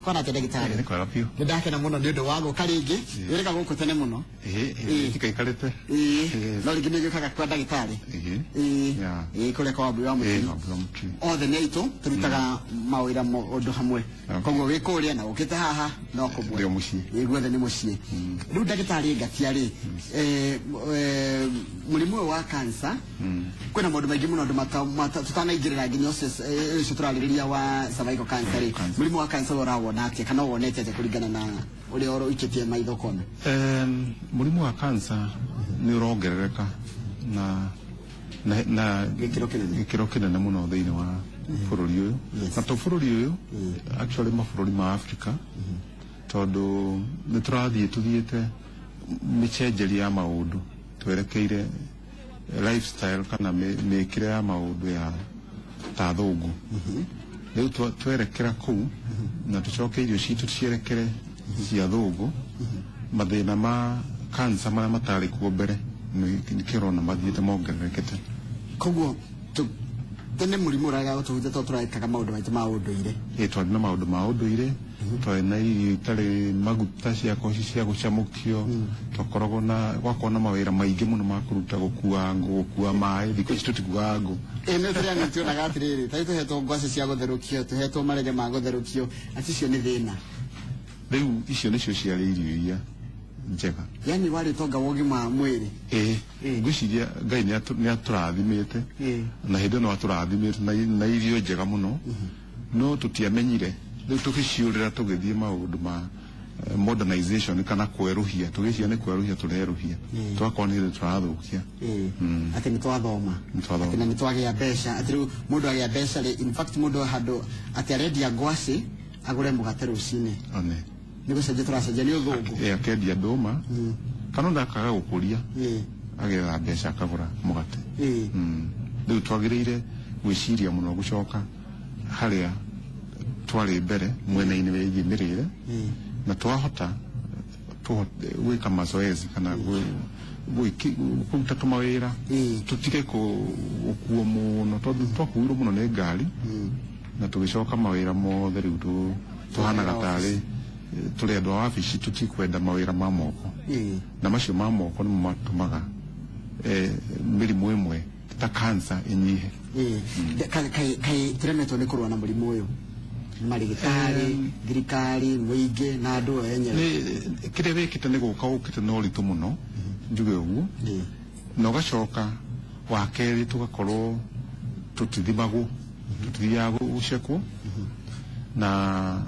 Kwana atĩa, ndagĩtarĩ? Nĩ kwega biũ. Nĩ ndakena mũno nĩ ũndũ wa gũka rĩngĩ. Wĩrĩga gũkũ tene mũno. Ĩĩ, tikaikarĩte. Ĩĩ, no rĩngĩ nĩ gĩũkaga kwa ndagĩtarĩ. Ĩĩ. Ĩĩ, kũrĩa kwa Wambui wa Mũturi. Wambui wa Mũturi. Othe nĩ aitũ, tũrutaga mawĩra ũndũ hamwe. Koguo wĩ kũrĩa na ũkĩte haha no kũmwe. Ndio mũciĩ. Ĩĩ, guothe nĩ mũciĩ. Rĩu ndagĩtarĩ Ngatia rĩ, mũrimũ ũyũ wa cancer, kwĩna maũndũ maingĩ mũno andũ tũtanaingĩrĩra nginya ũcio, ũcio tũrarĩrĩria wa cervical cancer rĩ. Cancer. Mũrimũ wa cancer we ũrawona atĩa kana wonete atĩa kũringana na ũrĩa ũikĩtie maitho kona? Mũrimũ wa cancer nĩ ũrongerereka na gĩkĩro kĩnene. Gĩkĩro kĩnene mũno thĩinĩ wa bũrũri ũyũ. Na to bũrũri ũyũ, actually mabũrũri ma Africa, tondũ nĩ tũrathiĩ tũthiĩte mĩcenjerie ya maũndũ twerekeire lifestyle kana mĩkĩre ya maũndũ ya ta thũngũ. Rĩu twerekera kũu na tũcoke irio citũ cierekere cia thũngũ, mathĩna ma cancer marĩa matarĩ kuo mbere nĩkĩo ũrona mathiĩte mongererekete. Koguo tene mũrimũ ũraga gũtũhutia tondũ tũrekaga maũndũ maitũ ma ũndũire. Ĩ, twarĩ na maũndũ ma ũndũire, twarĩ na irio itarĩ maguta cia cia gũcamũkio, twakoragwo na gwakorwo na mawĩra maingĩ mũno ma kũruta, gũkua ngũ, gũkua maĩ. Thikũ ici tũtikuaga ngũ. Ĩ, nĩ tũrĩa nĩ tuonaga atĩrĩrĩ, tarĩ tũhetwo ngwacĩ cia gũtherũkio, tũhetwo marenge ma gũtherũkio, atĩ icio nĩ thĩna. Rĩu icio nĩcio ciarĩ irio iria njega. Yani warĩ ũtonga wa ũgima wa mwĩrĩ. Ĩ, ngwĩciria Ngai nĩ atũrathimĩte na hĩndĩ ĩno atũrathimĩte na irio njega mũno, no tũtiamenyire. Rĩu tũgĩciũrĩra tũgĩthiĩ maũndũ ma modernization kana kwerũhia, tũgĩciria nĩ kwerũhia tũrerũhia, tũgakorwo nĩ hĩndĩ tũrathũkia. Atĩ nĩ twathoma. Nĩ twathoma. Atĩ na nĩ twagĩa mbeca, atĩ rĩu mũndũ agĩa mbeca rĩ, in fact mũndũ handũ atĩ arendia ngwacĩ agũre mũgate rũcinĩ. One. Nĩ gũcenjia tũracenjia nĩ ũthũngũ. Ĩ, akendia ndũma kana ona akaga gũkũria, agetha mbeca akagũra mũgate. Rĩu twagĩrĩire gwĩciria mũno gũcoka harĩa twarĩ mbere mwena-inĩ wĩgiĩ mĩrĩre, na twahota gwĩka mazoezi kana kũruta tũmawĩra, tũtige gũkuo mũno, tondũ twakuirwo mũno nĩ ngari na tũgĩcoka mawĩra mothe rĩu tũhanaga tarĩ tũrĩ andũ a wabici, tũtikwenda mawĩra ma moko. Na macio ma moko nĩmo matũmaga mĩrimũ ĩmwe ta cancer ĩnyihe. Ĩĩ. Kaĩ tũremetwo nĩ kũrũa na mũrimũ ũyũ, marĩgĩtarĩ, thirikari, mũingĩ na andũ o enyewe? Nĩ kĩrĩa wĩkĩte nĩ gũka ũkĩte na ũritũ mũno, njuge ũguo, na ũgacoka wa kerĩ tũgakorwo tũtithimagwo, tũtithiaga gũcekwo, na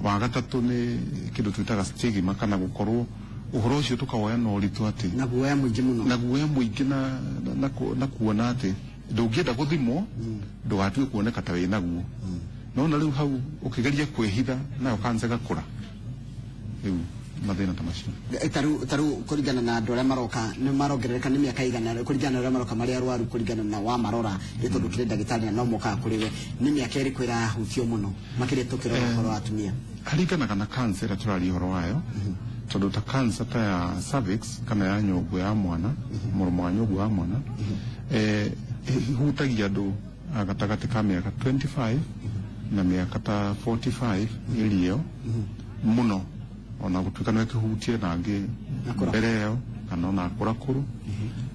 wa gatatũ nĩ kĩndũ twĩtaga stigma kana gũkorwo ũhoro ũcio tũkawoya na ũritũ atĩ na guoya mũingĩ mũno. Na guoya mũingĩ na kuona atĩ ndũngĩenda gũthimwo ndũgatue kuoneka ta wĩ naguo. No na rĩu hau ũkĩgeria kwĩhitha nayo kansa ĩgakũra. Rĩu mathĩna ta macio. Tarĩu kũringana na andũ arĩa maroka nĩ marongerereka nĩ mĩaka igana kũringana na arĩa maroka marĩ arwaru, kũringana na wamarora, nĩ tondũ kĩrĩ ndagĩtarĩ na no mokaga kũrĩ we, nĩ mĩaka ĩrĩkũ ĩrahutio mũno makĩria tũkĩrora ũhoro wa atumia? Haringanaga na cancer ĩrĩa tũraria ũhoro wayo, tondũ ta cancer ta ya cervix kana ya nyũngũ ya mwana, mũromo wa nyũngũ wa mwana, ĩhutagia andũ a gatagatĩ ka mĩaka 25 na mĩaka ta 45 ĩrĩ ĩyo mũno, ona gũtuĩka no ĩkĩhutie na angĩ Akũra. mbere ĩyo kana ona akũrakũrũ.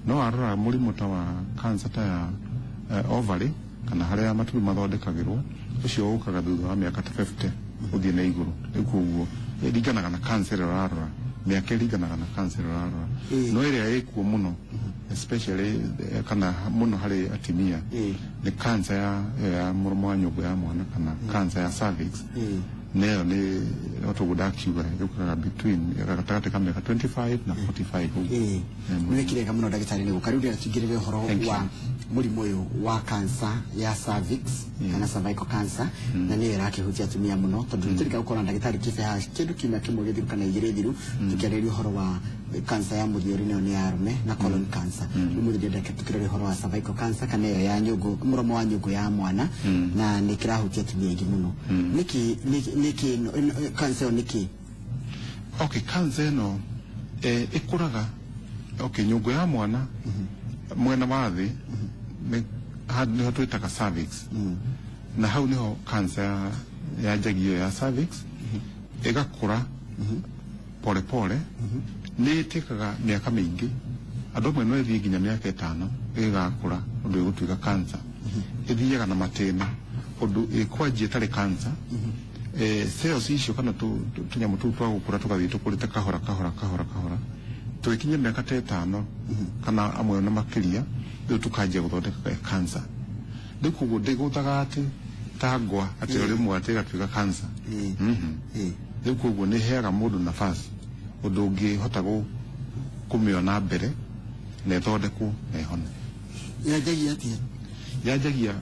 No warora mũrimũ ta wa cancer ta ya ovary kana harĩa matumbĩ mathondekagĩrwo, ũcio ũkaga thutha wa mĩaka ta 50 ũthiĩ na igũrũ. Rĩu koguo ĩringanaga na cancer ĩrĩa ũrarora, mĩaka ĩringanaga na cancer ĩrĩa ũrarora. No ĩrĩa ĩkuo mũno, especially kana mũno harĩ atumia, nĩ cancer ya mũromo wa nyũngũ ya mwana kana cancer ya cervix. Neyo nĩ otoguo ndakiuga, yũkaga between gatagatĩ ka mĩaka 25 na 45 ũguo. Nĩ wĩkire wega mũno, ndagĩtarĩ, nĩ gũka. Rĩu ndĩrenda tũingĩrĩre ũhoro Thank you. wa mũrimũ ũyũ wa cancer ya cervix kana cervical cancer, na nĩyo ĩrakĩhutia atumia mũno, tondũ nĩtũrika gũkorwo na ndagĩtarĩ kĩbe haha kĩndũ kiumia kĩmwe gĩthiru kana igĩrĩ thiru tũkĩarĩrĩria ũhoro wa cancer ya mũthiori, nayo nĩ ya arũme, na colon cancer. Rĩu mũthĩ ndĩrenda tũkĩrore ũhoro wa cervical cancer kana ĩyo ya nyũngũ, mũromo wa nyũngũ ya mwana, na nĩ kĩrahutia atumia aingĩ mũno. Nĩkĩ nĩkĩ cancer ĩyo nĩkĩ? Okay, cancer ĩno ĩkũraga, okay, nyũngũ ya mwana mwena wa thĩ nĩ nĩho twĩtaga cervix, na hau nĩho cancer ya njagia ĩyo ya cervix. Ĩgakũra pole pole, nĩ ĩtĩkaga mĩaka mĩingĩ. Andũ amwe no ĩthiĩ nginya mĩaka 5 ĩgĩgakũra ũndũ ĩgũtuĩka cancer. Ĩthiaga na matĩna ũndũ ĩkwanjia ĩtarĩ cancer, cells icio kana tũnyamũ tũu twa gũkũra tũgathiĩ tũkũrĩte kahora kahora kahora kahora, tũgĩkinyia mĩaka ta 5 kana amwe ona makĩria, rĩu tũkanjia gũthondeka cancer. Rĩu koguo ndĩgũthaga atĩ ta ngwa atĩ o rĩmwe atĩ ĩgatuĩka cancer. Rĩu koguo nĩ ĩheaga mũndũ nafasi ũndũ ũngĩhota kũmĩona mbere na ĩthondekwo na ĩhone. Yanjagia atĩa? Yanjagia,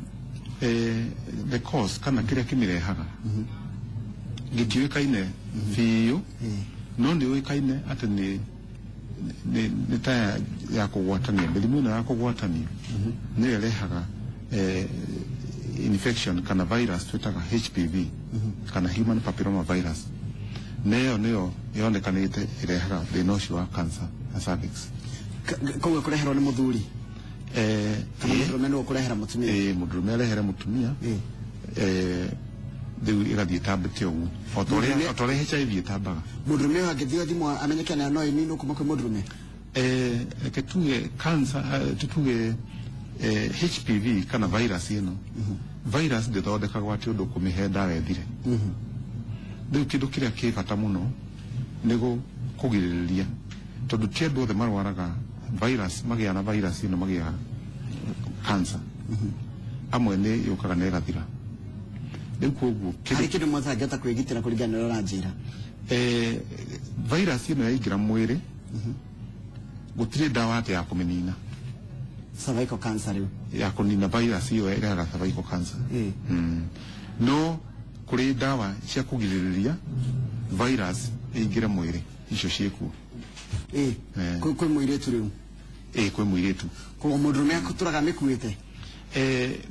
the cause kana kĩrĩa kĩmĩrehaga gĩtiũĩkaine biũ, no nĩ ũĩkaine atĩ nĩ ta ya kũgwatanio. Mĩrimũ ĩno ya kũgwatanio nĩyo ĩrehaga infection kana virus twĩtaga HPV kana human papilloma virus. Neyo nĩyo yonekanĩte ĩrehaga thĩna ũcio wa cancer ya cervix. Koguo kũreherwo nĩ mũthuri kana mũndũrũme nĩwe ũkũrehera mũtumia? Mũndũrũme arehere mũtumia. Rĩu ĩgathiĩ ĩtambĩte ũguo o ta ũrĩa HIV ĩtambaga. Mũndũrũme ũyũ angĩthiĩ thimũ amenyeke nayo no ĩninwo kuma kwĩ mũndũrũme? Reke tuge cancer, tutuge HPV kana virus ĩno, virus ndĩthondekagwo atĩ ũndũ kũmĩhe ndawa ĩthire. Rĩu kĩndũ kĩrĩa kĩ bata mũno nĩ kũgirĩrĩria, tondũ ti andũ othe marwaraga virus magĩa na virus ĩno magĩa cancer. Amwe nĩ yũkaga na ĩgathira. Rĩu koguo harĩ kĩndũ mũtangĩhota kwĩgitĩra kũringana na ũrĩa ũranjĩra? Virus ĩno yaingĩra mwĩrĩ, gũtirĩ ndawa atĩ ya kũmĩnina. Cervical cancer rĩu? Ya kũnina virus ĩyo ĩrehaga cervical cancer. No kũrĩ ndawa cia kũgirĩrĩria virus ĩingĩre mwĩrĩ, icio ciĩkuo. Kwĩ mũirĩtu rĩu? Kwĩ mũirĩtu. Koguo mũndũrũme akũtũraga mĩkuĩte?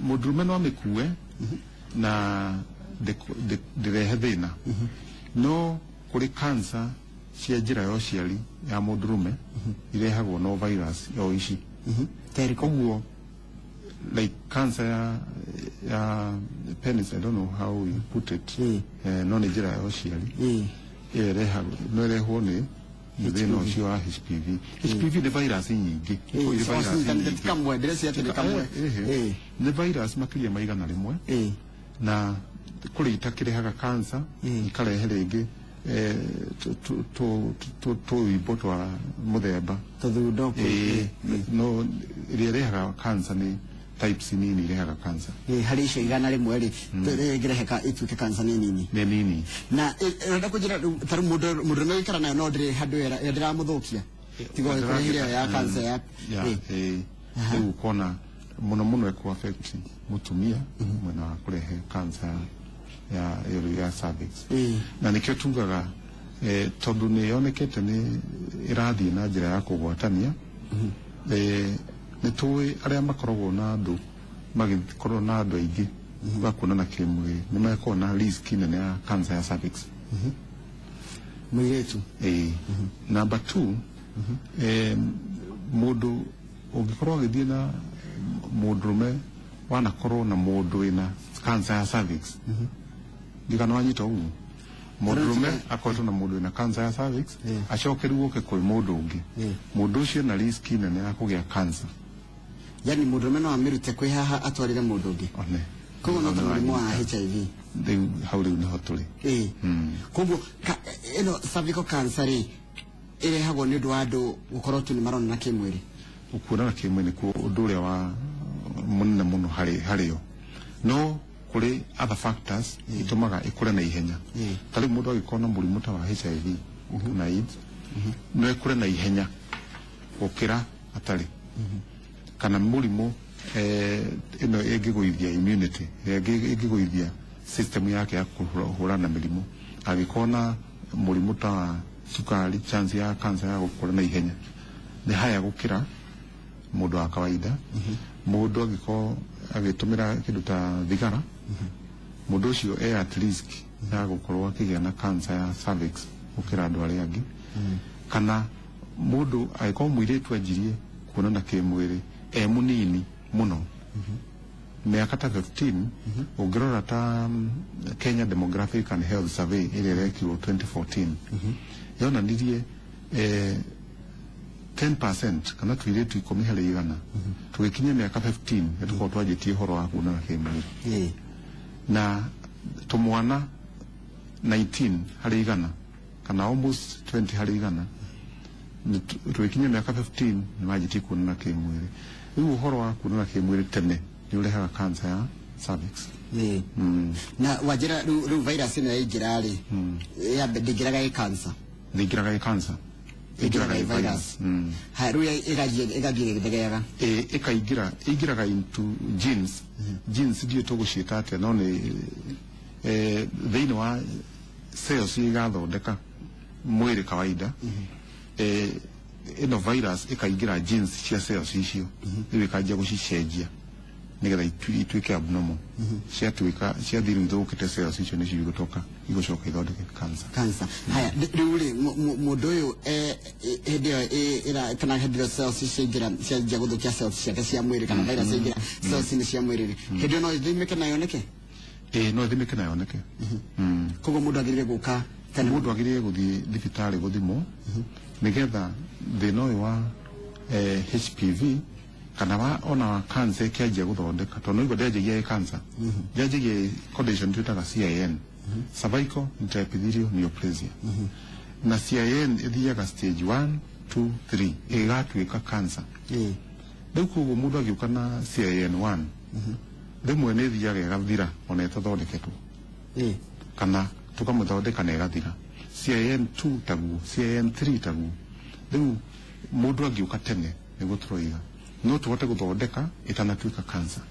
Mũndũrũme no amĩkue na ndĩrehe thĩna, no kũrĩ cancer cia njĩra ya ũciari ya mũndũrũme irehagwo no virus o ici. Teriko. Koguo like cancer ya penis, I don't know how you put it, no nĩ njĩra ya ũciari ĩyo ĩrehagwo, no ĩrehwo nĩ thĩna ũcio wa HPV. HPV nĩ virus nyingĩ. Nĩ virus nyingĩ. Kamwe ndĩreciria atĩ nĩ kamwe. Nĩ virus makĩria ma 100, na kũrĩ itakĩrehaga cancer, ikarehe rĩngĩ tũimbo twa mũthemba. Tũthundo. No ĩrĩa ĩrehaga cancer nĩ types nini irehaga cancer. Harĩ icio 100 rĩ, ĩngĩreheka ĩtuĩke cancer nĩ nini? Nĩ nini. Na ũrenda kũnjĩra rĩu ta rĩu mũndũrũme gũikara nayo no ndĩrĩ handũ ndĩramũthũkia tiga kũrehe ĩyo ya cancer ya? Rĩu ũkona mũno mũno ĩkũ affect mũtumia mwena wa kũrehe cancer ya cervix. Na nĩkĩo tugaga, tondũ nĩ yonekete nĩ ĩrathiĩ na njĩra ya kũgwatania, nĩ tũĩ arĩa makoragwo na andũ magĩkorwo na andũ aingĩ wa kuonana kĩmwĩrĩ nĩ makoragwo na risk nene ya cancer ya cervix. Mũirĩtu. Number 2, mũndũ ũngĩkorwo agĩthiĩ na mũndũrũme wanakorwo na mũndũ wĩna cancer ya cervix, ndigana wanyita ũguo, mũndũrũme akoretwo na mũndũ wĩna cancer ya cervix, acoke rĩu oke kwĩ mũndũ ũngĩ, mũndũ ũcio ena risk nene ya kũgĩa cancer. Yani mũndũrũme no amĩrute kwĩ haha atwarĩre mũndũ ũngĩ? One. Koguo no ta mũrimũ wa HIV. Rĩu hau rĩu nĩho tũrĩ. Koguo ĩno cervical cancer rĩ, ĩrehagwo nĩ ũndũ wa andũ gũkorwo tu nĩ maronana kĩmwĩrĩ? Gũkuonana kĩmwĩrĩ nĩkuo ũndũ ũrĩa wa mũnene mũno harĩo, no kũrĩ other factors itũmaga ĩkũre na ihenya. Ta rĩu mũndũ angĩkorwo na mũrimũ ta wa HIV na AIDS, no ĩkũre na ihenya gũkĩra atarĩ, kana mũrimũ ĩno ĩngĩgũithia immunity, ĩrĩa ĩngĩgũithia system yake ya kũhũrana na mĩrimũ. Angĩkorwo na mũrimũ ta wa cukari, chance ya cancer ya gũkũra na ihenya nĩ haya gũkĩra mũndũ wa kawaida. Mũndũ angĩkorwo agĩtũmĩra kĩndũ ta thigara, mũndũ ũcio e at risk ya gũkorwo akĩgĩa na cancer ya cervix gũkĩra andũ arĩa angĩ. Kana mũndũ angĩkorwo mũirĩtu anjirie kuonana kĩmwĩrĩ e mũnini mũno, Mĩaka ta 15 ũngĩrora ta Kenya Demographic and Health Survey ĩrĩa ĩrekirwo 2014, yonanirie 10% kana tuirĩtu 10 harĩ igana tũgĩkinyia mĩaka 15 nĩ tũkorwo twanjĩtie ũhoro wa kuonana kĩmwĩrĩ, na tũmwana 19 harĩ igana kana almost 20 harĩ igana tũgĩkinyia mĩaka 15 nĩ manjĩtie kuonana kĩmwĩrĩ. Rĩu ũhoro wa kuonana kĩmwĩrĩ tene nĩ ũrehaga cancer ya cervix. Na wanjĩra rĩu virus ĩno yaingĩra rĩ, yambe ndĩingĩraga ĩ cancer? Ndĩingĩraga ĩ cancer. Ĩingĩraga ĩ virus. Haya, rĩu ĩgathiĩ ĩgĩthegeaga. Ĩkaingĩra, ĩingĩraga into genes. Genes ndiũĩ tũgũciĩta atĩa, no nĩ thĩinĩ wa cells igathondeka mwĩrĩ kawaida. Ĩno virus ĩkaingĩra genes cia cells icio, rĩu ĩkanjia gũcicenjia nĩgetha ituĩke abnormal. Ciatuĩka ciathiĩ rĩu ithũkĩte, cells icio nĩcio igũtoka igũcoka ithondeke cancer. Cancer. Haya, rĩu rĩ, mũndũ ũyũ hĩndĩ ĩyo kana hĩndĩ ĩyo cells ciaingĩra, cianjia gũthũkia cells ciake cia mwĩrĩ, kana virus yaingĩra cells-inĩ cia mwĩrĩ rĩ, hĩndĩ ĩyo no ĩthimĩke na yoneke? Ĩĩ, no ĩthimĩke na yoneke. Koguo mũndũ agĩrĩire gũka tene? Mũndũ agĩrĩire gũthiĩ thibitarĩ gũthimwo nĩgetha thĩna ũyũ wa HPV kana wa ona wa cancer ĩkĩanjia gũthondeka, tondũ noigua ndĩanjagia ĩ cancer, ndĩanjagia ĩ condition twĩtaga CIN, cervical intraepithelial neoplasia. Na CIN ĩthiaga stage 1, 2, 3 ĩgatuĩka cancer. Rĩu koguo mũndũ agĩũka na CIN 1, rĩmwe nĩ ĩthiaga ĩgathira ona ĩtathondeketwo, kana tũkamũthondeka na ĩgathira. CIN 2 taguo, CIN 3 taguo. Rĩu mũndũ angĩũka tene, nĩguo tũroiga no tũhote gũthondeka ĩtanatuĩka cancer.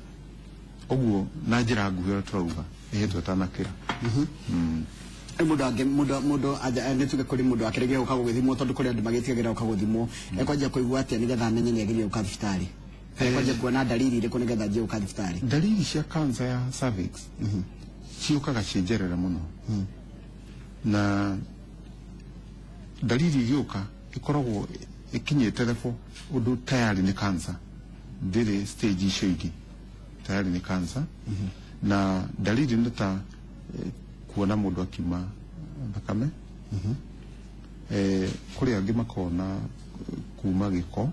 Ũguo na njĩra nguhĩ ũrĩa tũrauga ĩhetwo ĩtanakĩra. Rĩu mũndũ angĩ mũndũ nĩ tuge kũrĩ mũndũ akĩregire gũka gũgĩthimwo, tondũ kũrĩ andũ magĩtigagĩra gũka gũthimwo, ekwanjia kũigua atĩa nĩgetha amenye nĩ agĩrĩire gũka thibitarĩ? Ekwanjia kuona dalili irĩkũ nĩgetha anjie gũka thibitarĩ? Dalili cia cancer ya cervix ciũkaga ciĩ njerere mũno, na dalili igĩũka ĩkoragwo ĩkinyĩte level ũndũ tayari nĩ cancer, ndĩrĩ stage icio ingĩ, tayari nĩ cancer. Na dalili nĩ ta kuona mũndũ akiuma thakame, kũrĩ angĩ makona kuma gĩko,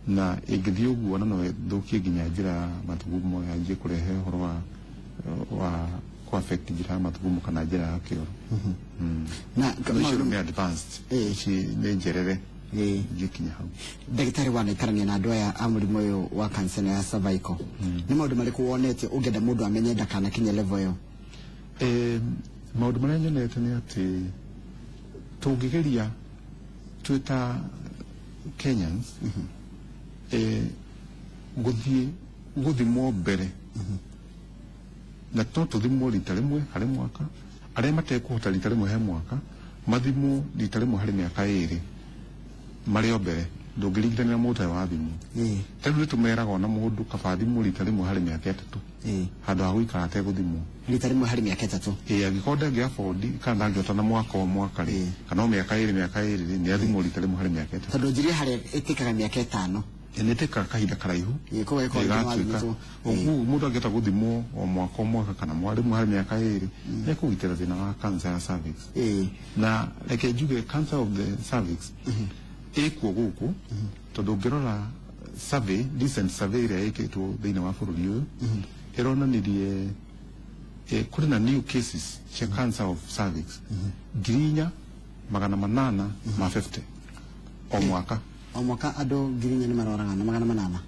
na ĩngĩthiĩ ũguo ona no ĩthũkie nginya njĩra ya mathugumo, yanjie kũrehe ũhoro wa ku affect njĩra ya mathugumo kana njĩra ya kĩoro. Na No icio nĩ advanced, ici nĩ njerere ingĩkinya hau. Ndagĩtarĩ, wanaikarania na andũ aya a mũrimũ ũyũ wa cancer ya cervical, nĩ maũndũ marĩkũ wonete ũngĩenda mũndũ amenye ndakanakinye level ĩyo? Maũndũ marĩa nyonete nĩ atĩ tũngĩgeria twĩ ta Kenyans gũthiĩ gũthimwo mbere, na no tũthimwo rita rĩmwe harĩ mwaka, arĩa matekũhota rita rĩmwe he mwaka mathimwo rita rĩmwe harĩ mĩaka 2 marĩ o mbere, ndũngĩringithania na mũndũ ũtarĩ wathimwo. Ta rĩu nĩ tũmeraga ona mũndũ kaba athimwo rita rĩmwe harĩ mĩaka 3 handũ ha gũikara ategũthimwo. Rita rĩmwe harĩ mĩaka 3? Ĩĩ, angĩkorwo ndangĩ afford kana ndangĩhota na mwaka o mwaka rĩ, kana o mĩaka 2 mĩaka 2 rĩ, nĩ athimwo rita rĩmwe harĩ mĩaka 3. Tondũ njirie harĩa ĩtĩkaga mĩaka 5. Nĩ ĩtĩkaga kahinda karaihu. Koguo ĩkorwo Ĩgatuĩka. nĩ wathimĩtwo. Ũguo mũndũ angĩhota gũthimwo o mwaka o mwaka kana rĩmwe harĩ mĩaka 2, nĩ ekũgitĩra thĩna wa cancer ya cervix. Na reke njuge cancer of the cervix ĩkuo gũkũ, tondũ ũngĩrora survey, recent survey ĩrĩa ĩkĩtwo thĩinĩ wa bũrũri ũyũ, ĩronanirie kũrĩ na new cases cia cancer of cervix 4850 o mwaka. O mwaka andũ 4,000 nĩ marwaraga na 800.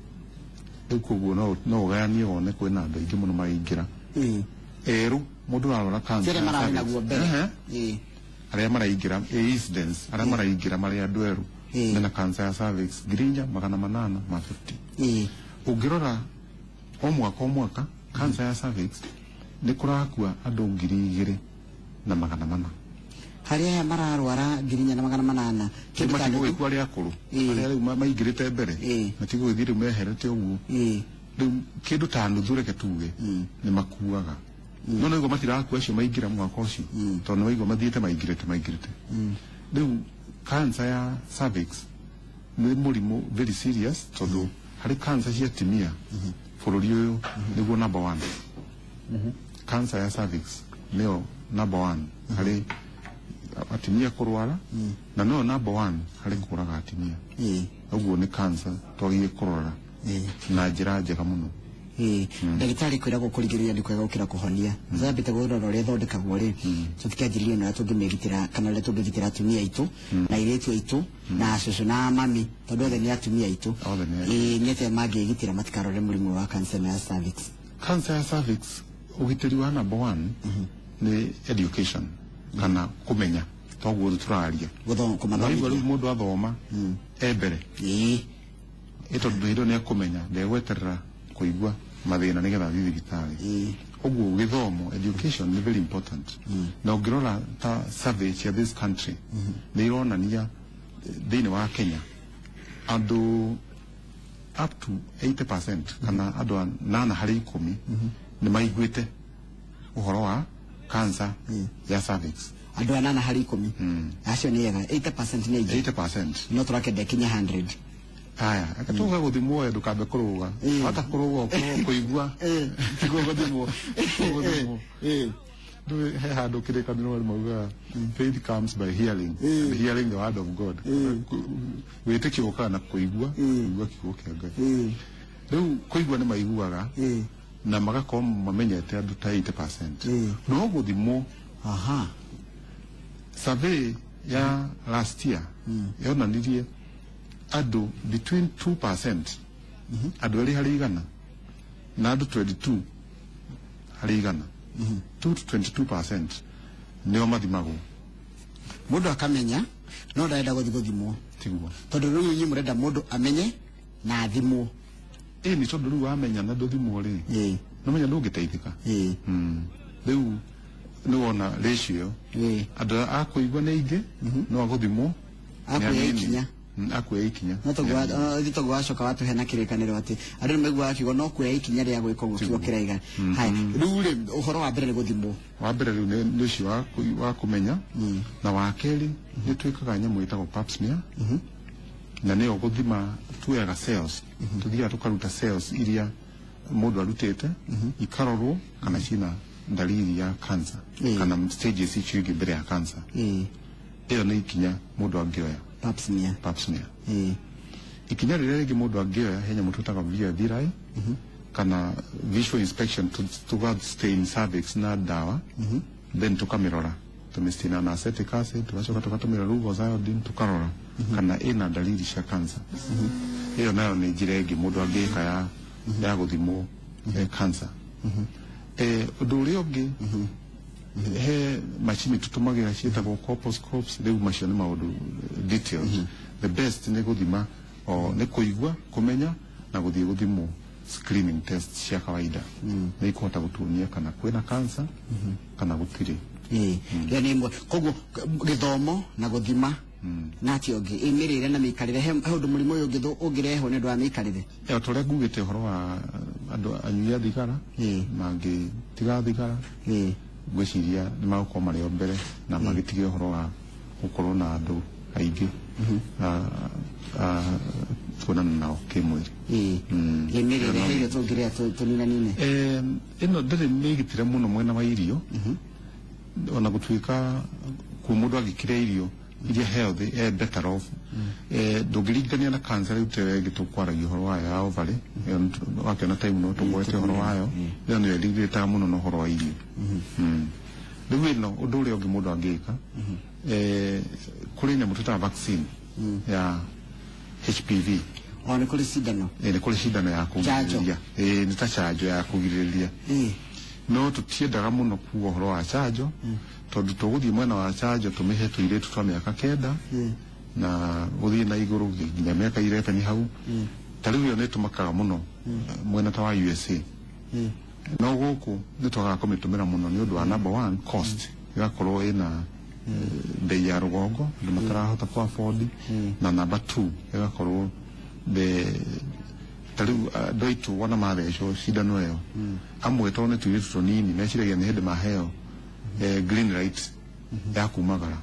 Rĩu koguo no ũgayanie wone kwĩna andũ aingĩ mũno maraingĩra erũ mũndũ ũrarwara cancer Ti arĩa ya mararĩ cervix. naguo mbere. Arĩa maraingĩra incidence, arĩa maraingĩra marĩ andũ erũ mena cancer ya cervix 4850. Ũngĩrora o mwaka o mwaka cancer ya cervix nĩ kũrakua andũ 2400. Harĩ aya mararwara 4800, kĩndũ ta nuthu. Matigũgĩkua arĩa akũrũ, arĩa rĩu maingĩrĩte mbere, matigũgĩthiĩ rĩu meherete ũguo. Rĩu kĩndũ ta nuthu reke tuge nĩ makuaga, no nĩguo matirakua acio maingĩra mwaka ũcio, tondũ nĩ waigua mathiĩte maingĩrĩte maingĩrĩte. Rĩu cancer ya cervix nĩ mũrimũ very serious, tondũ harĩ cancer cia atumia Bũrũri ũyũ nĩguo number one. Cancer ya cervix nĩyo number one harĩ atumia kũrwara, na no number one harĩ kũraga atumia. Ũguo nĩ cancer twagĩrĩire kũrora na njĩra njega mũno. Ndagĩtarĩ, kwĩragwo kũrigĩrĩria nĩ kwega gũkĩra kũhonia. Twambĩte kũrora ũrĩa ĩthondekagwo rĩ, tũtikĩanjĩrĩrie na ũrĩa tũngĩmĩgitĩra kana ũrĩa tũngĩgitĩra atumia aitũ na airĩtu aitũ na cũcũ na mami, tondũ othe nĩ atumia aitũ. Othe nĩ Ĩĩ, nĩ atĩa mangĩgitĩra matikarware mũrimũ wa cancer ya cervix? Cancer ya cervix, ũgitĩri wa number one nĩ education kana kũmenya, toguo tũraria. Gũthoma. Waigua rĩu Kũmathomithia. Mũndũ athoma e mbere, ĩ tondũ hĩndĩ ĩyo nĩ ekũmenya, ndegweterera kũigua mathĩna nĩgetha athiĩ thibitarĩ. Ũguo gĩthomo, education, nĩ very important. Na ũngĩrora ta survey cia this country, nĩ ironania thĩinĩ wa Kenya andũ up to 80% kana andũ 8 harĩ 10 nĩ maiguĩte ũhoro wa cancer ya cervix. Andũ 8 harĩ 10 acio nĩ ega, 80% nĩ aingĩ. 80%. No tũrakenda kinya 100. Aya, tuga gũthimwo we ndũkambe kũrũga. Wata kũrũga ũkorwo kũigua tiguo gũthimwo, gũthimwo. Ndũĩ he handũ kĩrĩkanĩro arĩ maugaga, "Faith comes by hearing and hearing the word of God." Wĩtĩkio ũkaga na kũigua, kũigua kiugo kĩa Ngai. Rĩu kũigua nĩ maiguaga na magakorwo mamenyete andũ ta 80%, no gũthimwo, survey ya last year yonanirie andũ between 2%, andũ 2 harĩ 100, na andũ 22 harĩ 100, 2 to 22% nĩo mathimagwo. Mũndũ akamenya no ndarenda gũthiĩ gũthimwo. Tiguo. Tondũ rĩu inyuĩ mũrenda mũndũ amenye na athimwo. Ĩ, nĩ tondũ rĩu wamenya na ndũthimwo rĩ, nomenya ndũngĩteithĩka. Rĩu nĩ wona ratio ĩyo, andũ a kũigua nĩ aingĩ, no agũthimwo A nĩ kuoya anini. ikinya. A kuoya ikinya. No toguo wacoka watũhe na kĩrĩkanĩro atĩ andũ nĩ maiguaga kiugo, no kuoya ikinya rĩa gwĩka ũguo kiugo kĩraiga. Haya, rĩu rĩ, ũhoro wa mbere nĩ gũthimwo. Wa mbere rĩu nĩ ũcio wa kũmenya, na wa kerĩ nĩ twĩkaga nyamũ ĩtagwo pap smear, na nĩyo gũthima tuoyaga cells, tũthiaga tũkaruta cells iria mũndũ arutĩte, ikarorwo kana ciĩna dalili ya cancer kana stages icio ingĩ mbere ya cancer. Ĩyo nĩ ikinya mũndũ angĩoya. Pap smear. Pap smear. Ikinya rĩrĩa rĩngĩ mũndũ angĩoya, he nyamũ twĩtaga VIA kana visual inspection, tuga stain cervix na ndawa, then tukamĩrora, tũmĩstain na acetic acid, tugacoka tũgatũmĩra Lugol's iodine, tukarora kana ĩna dalili cia cancer. Ĩyo nayo nĩ njĩra ĩngĩ mũndũ angĩka ya gũthimwo cancer. Ũndũ ũrĩa ũngĩ, he macini tũtũmagĩra ciĩtagwo colposcopes. Rĩu macio nĩ maũndũ details. The best nĩ gũthima o nĩ kũigua, kũmenya na gũthiĩ gũthimwo. Screening test cia kawaida nĩ ikũhota gũtuonia kana kwĩna cancer kana gũtirĩ. Ĩyo nĩ ĩmwe. Koguo gĩthomo na gũthima na atĩ ũngĩ ĩ mĩrĩre na mĩikarĩre, he ũndũ mũrimũ ũyũ ũngĩrehwo nĩ ũndũ wa mĩikarĩre? O ta ũrĩa ngugĩte ũhoro wa andũ anyui a thigara, mangĩtiga thigara, ngwĩciria nĩ magũkorwo marĩ o mbere na magĩtige ũhoro wa gũkorwo na andũ aingĩ kuonana nao kĩmwĩrĩ. Ĩ mĩrĩre, he irio tũngĩrĩa tũninanine? Ĩno ndĩrĩ mĩgitĩre mũno mwena wa irio, ona gũtuĩka kuo mũndũ angĩkĩrĩa irio iria healthy e better off. Ndũngĩringithania na cancer rĩu ta ĩyo ĩngĩ tũkwaragia ũhoro wayo ya ovary. Ĩyo wakĩona time no tũgwete ũhoro wayo, ĩyo nĩyo ĩringĩrĩtaga mũno na ũhoro wa irio. Rĩu ĩno, ũndũ ũrĩa ũngĩ mũndũ angĩka, kũrĩ nyamũ twĩtaga vaccine ya HPV. O nĩ kũrĩ cindano? Nĩ kũrĩ cindano ya Njanjo. kũgirĩrĩria. Nĩ ta chanjo ya kũgirĩrĩria, no tũtiendaga mũno kuga ũhoro wa chanjo, tondũ tũgũthiĩ mwena wa chanjo tũmĩhe tũirĩtu twa mĩaka 9 na gũthiĩ na igũrũ nginya mĩaka 11 hau. Ta rĩu ĩyo nĩ ĩtũmĩkaga mũno mwena ta wa USA, no gũkũ nĩ twagaga kũmĩtũmĩra mũno nĩ ũndũ wa number one, cost, ĩgakorwo ĩna bei ya rũgongo, andũ matarahota ku afford, na number two ĩgakorwo the ta rĩu andũ aitũ wona mathecwo cindano ĩyo, amwe tondũ nĩ tũirĩtu tũnini, meciragia nĩ hĩndĩ maheo green light ya kumagara.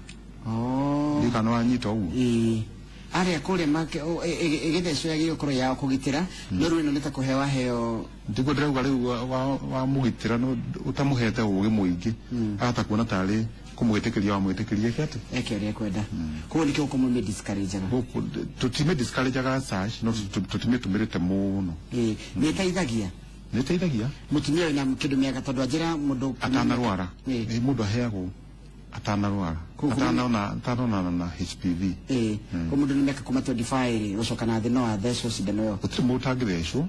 Oh. Ndiũ kana wanyita ũguo. Aria kuria make igithecwo yagĩrĩirwo gũkorwo ya kũgitĩra, no rĩu ĩno nĩ ta kũheo heo. Ndiguo ndĩrauga rĩu wa mũgitĩra no ũtamũhete ũgĩ mũingĩ, ahota kuona tarĩ kũmwĩtĩkĩria wamwĩtĩkĩria eke atĩ eke ũrĩa ekwenda. Koguo nĩkĩo ũkũmũmĩ discourage. Gũkũ tũtime discourage such, no tũtimĩtũmĩrĩte mũno. Ĩĩ, nĩ ĩteithagia. Nĩ ĩteithagia. Mũtumia wĩna kĩndũ mĩaka, tondũ anjĩra mũndũ atanarwara. Ĩ, mũndũ aheagwo atanarwara, atanonana na HPV. Ĩĩ, ko mũndũ nĩ mĩaka kuma 25 rĩ, gũcoka na thĩ no athecwo cindano ĩyo? Gũtirĩ mũndũ ũtangĩthecwo.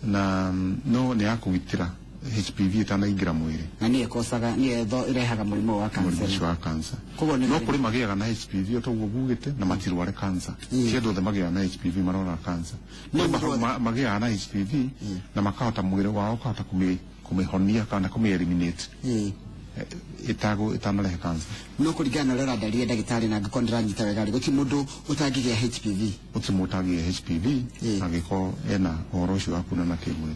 Na no nĩ ya kũgitĩra HPV ĩtanaingĩra mwĩrĩ. Na nĩyo ĩkocaga, nĩyo ĩrehaga mũrimũ wa mũrimũ cancer. Ũcio wa cancer. Koguo nĩ no kũrĩ magĩaga na HPV o toguo ngugĩte na matirware cancer. Ti andũ othe magĩaga na HPV marwaraga cancer. No Kũrĩ mũndũ othe. Magĩaga na HPV na makahota, mwĩrĩ wao ũkahota kũmĩhonia kana kũmĩ eliminate ĩtago ĩtanarehe cancer. No kũringana na ũrĩa ũrandaria ndagĩtarĩ, na angĩkorwo ndĩranyita wega rĩ, gũtirĩ mũndũ ũtangĩgĩa HPV? Gũtirĩ mũndũ ũtangĩgĩa HPV angĩkorwo ena ũhoro ũcio wa kuonana kĩmwĩrĩ.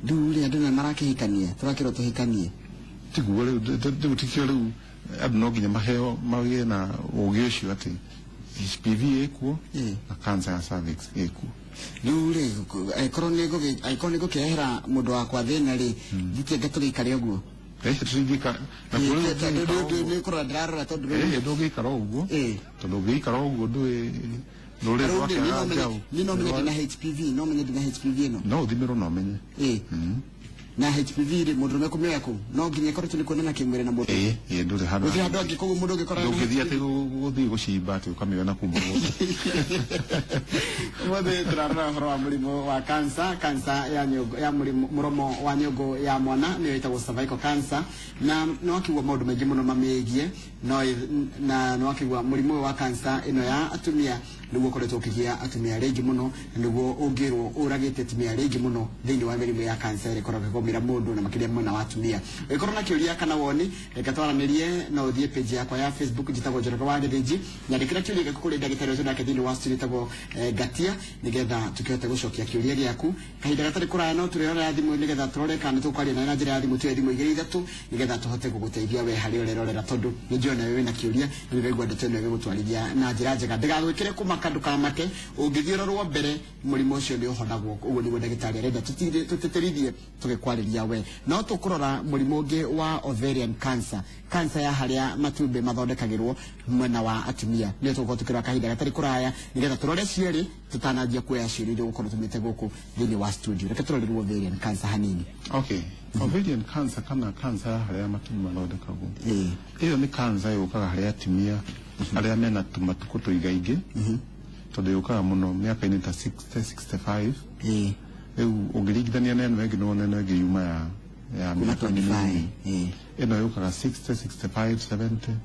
Rĩu rĩ, andũ nĩ marakĩhikania, tũrakĩrwo tũhikanie. Tiguo rĩu, rĩu tikio rĩu andũ no nginya maheo magĩe na ũgĩ ũcio atĩ HPV ĩkuo na cancer ya cervix ĩkuo. Rĩu rĩ, angĩkorwo nĩ ngũkĩrehera mũndũ wakwa thĩna rĩ, thiĩ tũgĩikare ũguo? Tũtingĩikara na kuo rĩu ũngĩikara ũguo. Nĩ kũrora ndĩrarora tondũ rĩu Ndũngĩikara ũguo, tondũ ũngĩikara ũguo ndũĩ rũrĩrĩ Rĩu rĩ, rwake njaũ. Niĩ no menye ndĩna HPV, no menye ndĩna HPV ĩno? No ũthimĩrwo na ũmenye. Na HPV rĩ, mũndũ ũrũme kũmĩoya kũ? No nginya ĩkorwo tu nĩ kuonana kĩmwĩrĩ na mũndũ? Ĩĩ, ndũrĩ handũ. Gũtirĩ handũ angĩ, koguo mũndũ ũngĩkora ndũngĩthiĩ atĩ gũthiĩ gũcimba atĩ ũkamĩona kuma gũkũ. Ũmũthĩ tũrarora ũhoro wa mũrimũ wa cancer, cancer ya nyongo, ya mũrimũ mũromo wa nyongo ya mwana, nĩyo ĩtagwo cervical cancer. Na nĩ wakĩigua maũndũ maingĩ mũno mamĩgiĩ, no na nĩ wakĩigua mũrimũ ũyũ wa cancer ĩno ya atumia nĩguo ũkoretwo ũkĩgia atumia arĩa aingĩ mũno, na nĩguo ũngĩrwo ũragĩte atumia arĩa aingĩ mũno thĩinĩ wa mĩrimũ ya cancer ĩrĩa ĩkoragwo ĩkĩgũmĩra mũndũ, na makĩria mwena wa atumia. Ũngĩkorwo na kĩũria kana woni, reke twaranĩrie. No ũthiĩ page yakwa ya Facebook, njĩtagwo Njoroge wa Gĩthĩnji. Nyandĩkĩra kĩũria gĩaku kũrĩ ndagĩtarĩ ũcio nake thĩinĩ wa studio ĩtagwo Ngatia, nĩgetha tũkĩhote gũcokia kĩũria gĩaku kahinda gatarĩ kũraya. No tũrĩrora thimũ nĩgetha tũrore kana nĩtũkwaria nawe na njĩra ya thimũ, tuoe thimũ igĩrĩ ithatũ nĩgetha tũhote gũgũteithia we harĩa ũrerorera, tondũ nĩ njũĩ nawe wĩna kĩũria na nĩ ũraigua ndeto ĩno ĩgĩgũtwarithia na njĩra njega. Ndĩgagwĩkĩre kũmaka, ndũkamake. Ũngĩthiĩ ũrorwo mbere, mũrimũ ũcio nĩ ũhonagwo. Ũguo nĩguo ndagĩtarĩ arenda tũtĩtĩrithie tũgĩkwarĩria we. No tũkũrora mũrimũ ũngĩ wa ovarian cancer, cancer ya harĩa matumbĩ mathondekagĩrwo mwena wa atumia, nĩyo tũgũkorwo tũkĩrora kahinda gatarĩ kũraya, nĩgetha tũrore cierĩ tũtananjia kuoya ciũria iria ũgũkorwo tũmĩte gũkũ thĩinĩ wa studio. Reke tũrorerwo ovarian cancer hanini. Okay, ovarian cancer kana cancer ya harĩa matumbĩ mathondekagwo, ĩyo nĩ cancer yũkaga harĩ atumia arĩa mena tũmatukũ tũigaingĩ, tondũ yũkaga mũno mĩaka-inĩ ta 60, 65. Rĩu ũngĩringithania na ĩno ĩngĩ, nĩwona ĩno ĩngĩ yuma ya kuma mĩaka 25 mĩnini. Ĩno yũkaga 60, 65,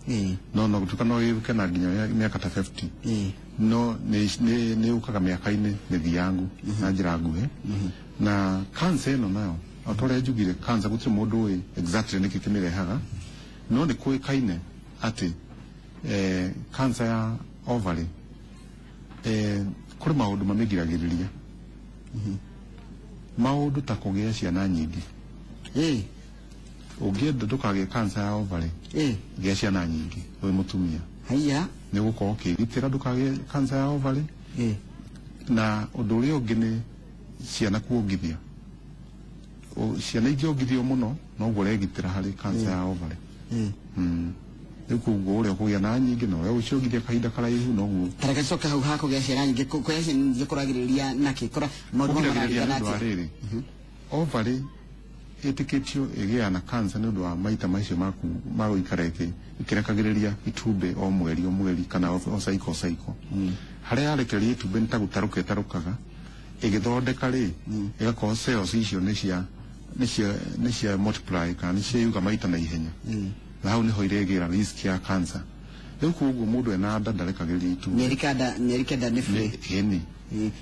70. No gũtuĩka no yũke na nginya mĩaka ta 50. No nĩ yũkaga mĩaka-inĩ mĩthiangu na njĩra nguhĩ. Na cancer ĩno nayo, o ta ũrĩa njugire, cancer gũtirĩ mũndũ ũĩ exactly nĩkĩ kĩmĩrehaga, no nĩ kũĩkaine atĩ cancer ya ovary, kũrĩ maũndũ mamĩgiragĩrĩria, maũndũ ta kũgĩa ciana nyingĩ. Ũngĩenda ndũkagĩe cancer ya ovary, gĩa ciana nyingĩ wĩ mũtumia. Haiya. Nĩ ũgũkorwo ũkĩgitĩra ndũkagĩe cancer ya ovary. Na ũndũ ũrĩa ũngĩ nĩ ciana kuongithia. Ciana ingĩongithio mũno, noguo ũregitĩra harĩ cancer ya ovary. Rĩu koguo ũrĩa ũkũgĩa na nyingĩ na ũrĩa ũciongithia kahinda karaihu, noguo. Tareke coke hau ha kũgĩa ciana nyingĩ. Kũgĩa ciana nyingĩ kũragĩrĩria nakĩ? Kũra maũndũ mamwe kũgiragĩrĩria nĩ mararingana ũndũ wa atĩa? rĩrĩ, ovary ĩtĩkĩtio ĩgĩaga na cancer nĩ ũndũ wa maita macio maku ma gũikara ĩkĩrekagĩrĩria itumbĩ o mweri o mweri kana o cycle o cycle. Harĩa yarekereria itumbĩ nĩ ta gũtarũka ĩtarũkaga ĩgĩthondeka rĩ, ĩgakorwo cells icio nĩ cia multiply kana nĩ ciayuga maita na ihenya, na hau nĩho irĩgĩra risk ya cancer. Rĩu koguo mũndũ ena nda ndarekagĩrĩria itumbĩ. Mĩeri 9, mĩeri 9 nĩ free. Ĩni.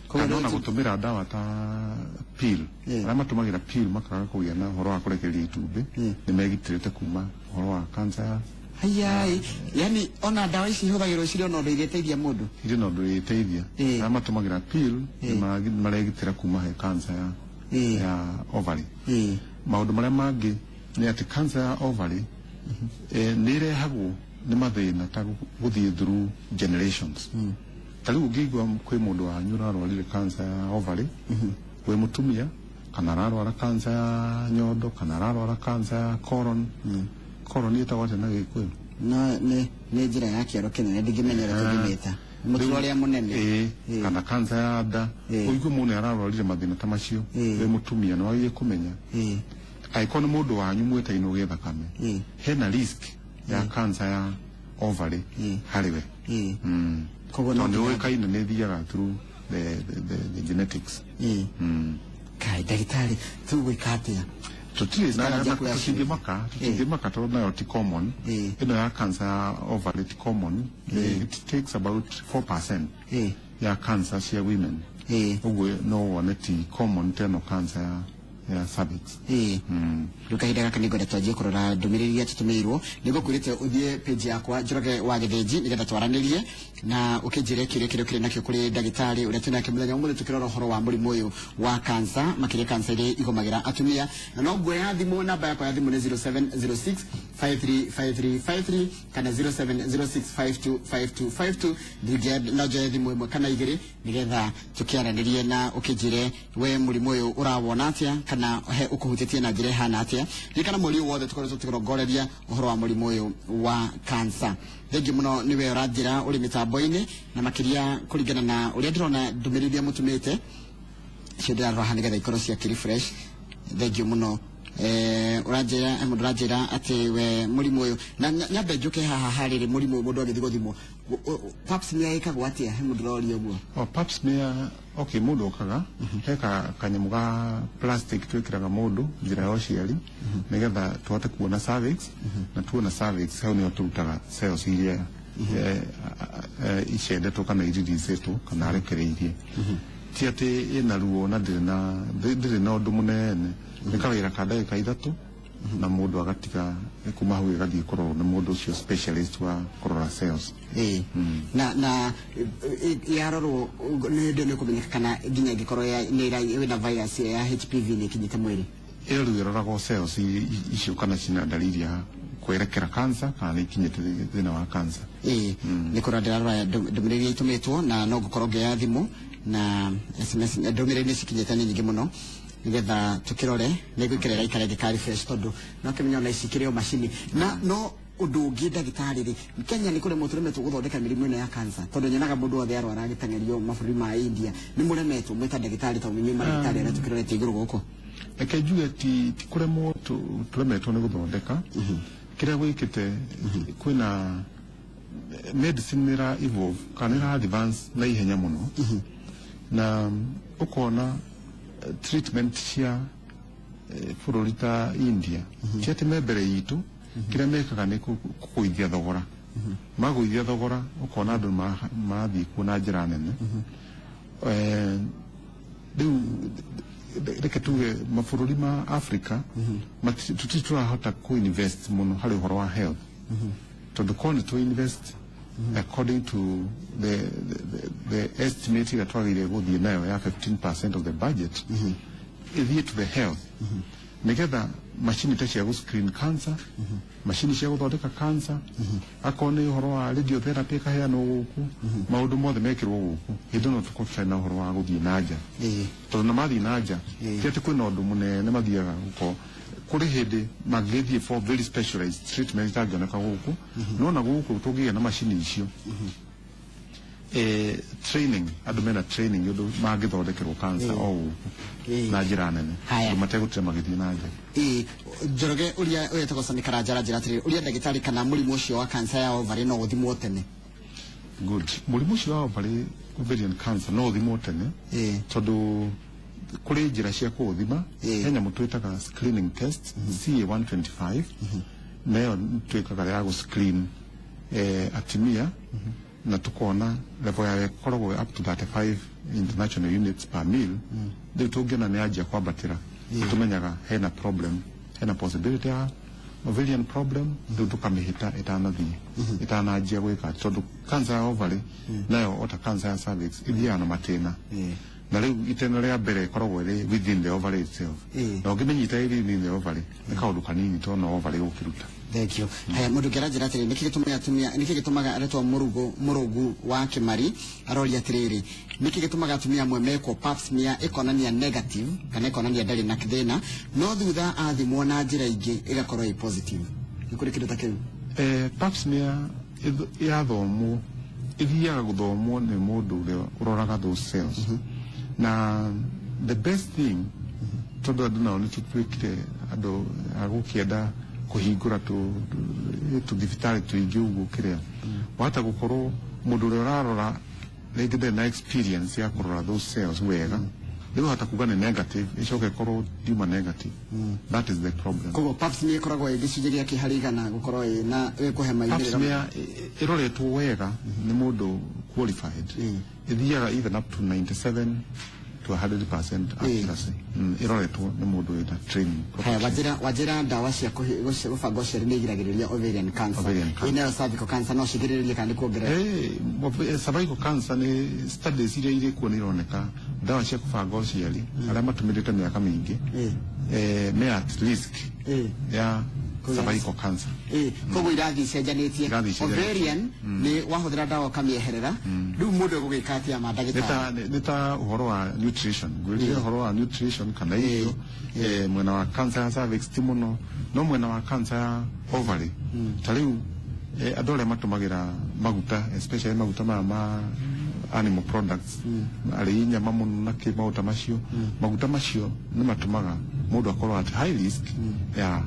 Koguo Kana ona gũtũmĩra ndawa ta pill. Arĩa matũmagĩra pill makaga kũgĩa na ũhoro wa kũrekereria itumbĩ, nĩ megitĩrĩte kuma ũhoro wa cancer ya Hayai, yani ona ndawa ici ihũthagĩrwo cirĩ ona ũndũ irĩteithia mũndũ? Irĩ na ũndũ ĩteithia. Arĩa matũmagĩra pill nĩ maregitĩra kuma he cancer ya ya ovary. Maũndũ marĩa mangĩ nĩ atĩ cancer ya ovary nĩ ĩrehagwo nĩ mathĩna ta gũthiĩ through generations. Ta rĩu ũngĩigua kwĩ mũndũ wanyu ũrarwarire cancer ya ovary wĩ mũtumia, kana ararwara cancer ya nyondo, kana ararwara cancer ya colon. Colon ĩtagwo atĩa na Gĩkũyũ? No nĩ njĩra ya kĩoro kĩnene, ndingĩmenya ũrĩa tũngĩmĩta, mũturo ũrĩa mũnene. Ĩĩ, kana cancer ya nda. Ũigue mũndũ nĩ ararwarire mathĩna ta macio wĩ mũtumia, nĩ wagĩrĩire kũmenya angĩkorwo nĩ mũndũ wanyu mwĩtainwo gĩthakame, hena risk ya cancer ya ovary harĩ we. Koguo no Tondũ nĩ nginya- ũĩkaine nĩ ĩthiaga through the genetics. Kai, ndagĩtarĩ, tũgwĩka atĩa? Tutirĩ na Kana kuya tũtingĩmaka tondũ nayo ti common. Ĩno ya cancer ya ovary ti common. It takes about 4% ya cancer cia women. Ũguo no wone ti common ta ĩno cancer ya cervix. Rĩu kahinda gaka nĩngwenda twanjie kũrora ndũmĩrĩri iria tũtũmĩirwo. Nĩngũkwĩrĩte ũthiĩ page yakwa Njoroge wa Gĩthĩnji, nĩgetha twaranĩrie na ũkĩnjĩre kĩũria kĩrĩa ũkĩrĩ nakĩo kũrĩ ndagĩtarĩ ũrĩa twĩ nake mũthenya ũmũthĩ, tũkĩrora ũhoro wa mũrimũ ũyũ wa cancer, makĩria cancer iria igũmagĩra atumia. Na no nguoya thimũ, namba yakwa ya thimũ nĩ 0706 535353 kana 0706525252. No njoe thimũ ĩmwe kana igĩrĩ, nĩgetha tũkĩaranĩrie na ũkĩnjĩre we mũrimũ ũyũ ũrawona atĩa, kana he ũkũhutĩtie na njĩra ĩhana atĩa. Ririkana mweri ũyũ wothe tũkoretwo tũkĩrongoreria ũhoro wa mũrimũ ũyũ wa cancer. Thengiũ mũno nĩwe ũranjĩra ũrĩ mĩtambo-inĩ, na makĩria kũringana na ũrĩa ndĩrona ndũmĩrĩri iria mũtũmĩte cio ndĩrarora haha, nĩgetha ikorwo cia refresh. Thengiũ mũno. Ũranjĩra mũndũ ũranjĩra atĩ we mũrimũ ũyũ na nyambe njũke haha harĩrĩ mũrimũ ũyũ, mũndũ agĩthiĩ gũthimwo pap smear ĩkagwo atĩa? He mũndũ ũroria ũguo. Oh, pap smear, okay, mũndũ okaga he kanyamũ ga plastic twĩkĩraga mũndũ njĩra ya ũciari, nĩgetha tũhote kuona cervix. Na tuona cervix, hau nĩho tũrutaga cells iria icendetwo kana iriricĩtwo kana arekereirie. Ti atĩ ĩna ruo na ndĩrĩ na ũndũ mũnene, nĩ kawĩra ka ndagĩka 3 na mũndũ agatiga. Kuma hau ĩgathiĩ kũrorwo nĩ mũndũ ũcio specialist wa kũrora cells. Ĩĩ, na yarorwo nĩ hĩndĩ ĩyo nĩ kũmenyeka kana nginya ĩngĩkorwo nĩ wĩna virus ĩyo ya HPV nĩ ĩkinyĩte mwĩrĩ? Ĩyo rĩu ĩroragwo cells icio kana cina dalili ya kwerekera cancer, kana nĩ ikinyĩte thĩna wa cancer. Ĩĩ, nĩ kũrora ndĩrarora ndũmĩrĩri iria itũmĩtwo, na no ngũkorwo ngĩoya thimũ na SMS. Ndũmĩrĩri nĩ cikinyĩte, nĩ nyingĩ mũno, nĩgetha tũkĩrore. Nĩ ngũikara ĩraikara ĩngĩka refresh, tondũ no kĩmenya ona ici kĩrĩ o macini. Na no ũndũ ũngĩ, ndagĩtarĩ rĩ, Kenya nĩ kũremwo tũremetwo gũthondeka mĩrimũ ĩno ya cancer? Tondũ nyonaga mũndũ wothe arwara agĩteng'erio mabũrũri ma India. Nĩ mũremetwo mwĩta ndagĩtarĩ, tondũ inyuĩ marĩgĩtarĩ arĩa tũkĩrorete igũrũ gũkũ? Reke njuge ti kũremwo tũremetwo nĩ gũthondeka. Kĩrĩa gwĩkĩte, kwĩna medicine nĩ ĩra evolve kana nĩ ĩra advance na ihenya mũno, na ũkona treatment cia bũrũri ta India ti atĩ me mbere itũ. Kĩrĩa mekaga nĩ kũgũithia thogora. Magũithia thogora, ũkona andũ marathiĩ kuo na njĩra nene. Rĩu reke tuge mabũrũri ma Africa tũtirĩ tũrahota ku-invest mũno harĩ ũhoro wa health, tondũ korwo nĩ tũ-invest according to the estimate ĩrĩa twagĩrĩire gũthiĩ nayo ya 15% of the budget ĩthiĩ to the health, nĩgetha macini ta cia gũ-screen cancer, macini cia gũthondeka cancer, akorwo nĩ ũhoro wa radiotherapy ĩkaheanwo gũkũ, maũndũ mothe mekĩrwo gũkũ, hĩndĩ ĩno tũkorwo tũtarĩ na ũhoro wa gũthiĩ na nja. Tondũ na mathiĩ na nja, ti atĩ kwĩna ũndũ mũnene mathiaga gũkorwo kũrĩ hĩndĩ mangĩthiĩ for very specialized treatment itangĩoneka gũkũ. No na gũkũ tũngĩgĩa na macini icio, training, andũ mena training ũndũ mangĩthondekerwo cancer o gũkũ na njĩra nene, Haya. andũ mategũtira magĩthiĩ na nja. Ĩĩ, Njoroge ũrĩa ũretagwo Sami Karanja aranjĩra atĩrĩrĩ, ũria ndagĩtarĩ kana mũrimũ ũcio wa cancer ya ovary no ũthimwo tene. Good. Mũrimũ ũcio wa ovary, ovarian cancer, no ũthimwo tene, tondũ kũrĩ njĩra cia kũũthima. He nyamũ twĩtaga screening test CA125, nayo twĩkaga ya gũ screen atumia, na tukona level yayo ĩkoragwo up to 35 international units per mil. Rĩu tũngĩona nĩ yanjia kwambatĩra, tũmenyaga hena problem, hena possibility ya ovarian problem. Rĩu tũkamĩhĩta ĩtanathiĩ, ĩtananjia gwĩka, tondũ cancer ya ovary nayo, ota cancer ya cervix, ithiaga na matĩna. Na rĩu itena rĩa mbere ĩkoragwo ĩrĩ within the ovary itself. Na ũngĩmĩnyita ĩrĩ within the ovary, nĩ kaũndũ kanini to no ovary gũkĩruta. Thank you. Haya, mundu ngera atĩrĩ, nĩkĩ gĩtũmaga atumia, nĩkĩ gĩtũmaga aretwo mũrũgu wa Kĩmari aroria atĩrĩrĩ, nĩkĩ gĩtũmaga atumia amwe mekwo pap smear ĩkonania negative kana ĩkonania ndarĩ na thĩna, no thutha athimwo na njĩra ingĩ ĩgakorwo ĩ positive? Nĩ kũrĩ kĩndũ ta kĩu? Pap smear yathomwo ithiaga gũthomwo nĩ mũndũ ũrĩa ũroraga those cells. Na the best thing, tondũ andũ nao nĩ tũtuĩkire andũ a gũkĩenda kũhingũra tũthibitarĩ tũingĩ ũguo, kĩrĩa wahota gũkorwo mũndũ ũrĩa ũrarora rĩngĩ ndarĩ na experience ya kũrora those cells wega, rĩu hata kuga nĩ negative, ĩcoke ĩkorwo ndiuma negative. That is the problem. Koguo pap smear ĩkoragwo ĩ gĩcunjĩ gĩa kĩ harĩ igana gũkorwo ĩ na ĩkũhe Pap maumĩrĩra? smear ĩroretwo wega nĩ mũndũ qualified, ĩthiaga even up to 97 to 100% accuracy. Ĩroretwo nĩ mũndũ wĩna training, proper Haya, training. Wajira ndawa cia gũbanga ũciari nĩ igiragĩrĩria ovarian cancer? Ovarian cancer. Ĩ nayo cervical cancer no cigirĩrĩrie kana nĩ kuongerera? Cervical cancer nĩ studies iria irĩ kuo nĩ ironeka ndawa cia kũbanga ũciari arĩa matũmĩrĩte mĩaka mĩingĩ me at risk ya cervical cancer. Koguo irathiĩ icenjanĩtie. Irathiĩ icenjanĩtie. Ovarian nĩ wahũthĩra ndawa ũkamĩeherera, rĩu mũndũ egũgĩka atĩa ma Nĩ ndagĩtarĩ? Nĩ ta ũhoro wa nutrition, ngwĩrire ũhoro wa nutrition kana irio. Mwena wa cancer ya cervix ti mũno, no mwena wa cancer ya ovary, ta rĩu andũ arĩa matũmagĩra maguta, especially maguta maya ma animal products, arĩi nyama mũno na kĩ maguta macio, maguta macio nĩ matũmaga mũndũ akorwo at high risk ya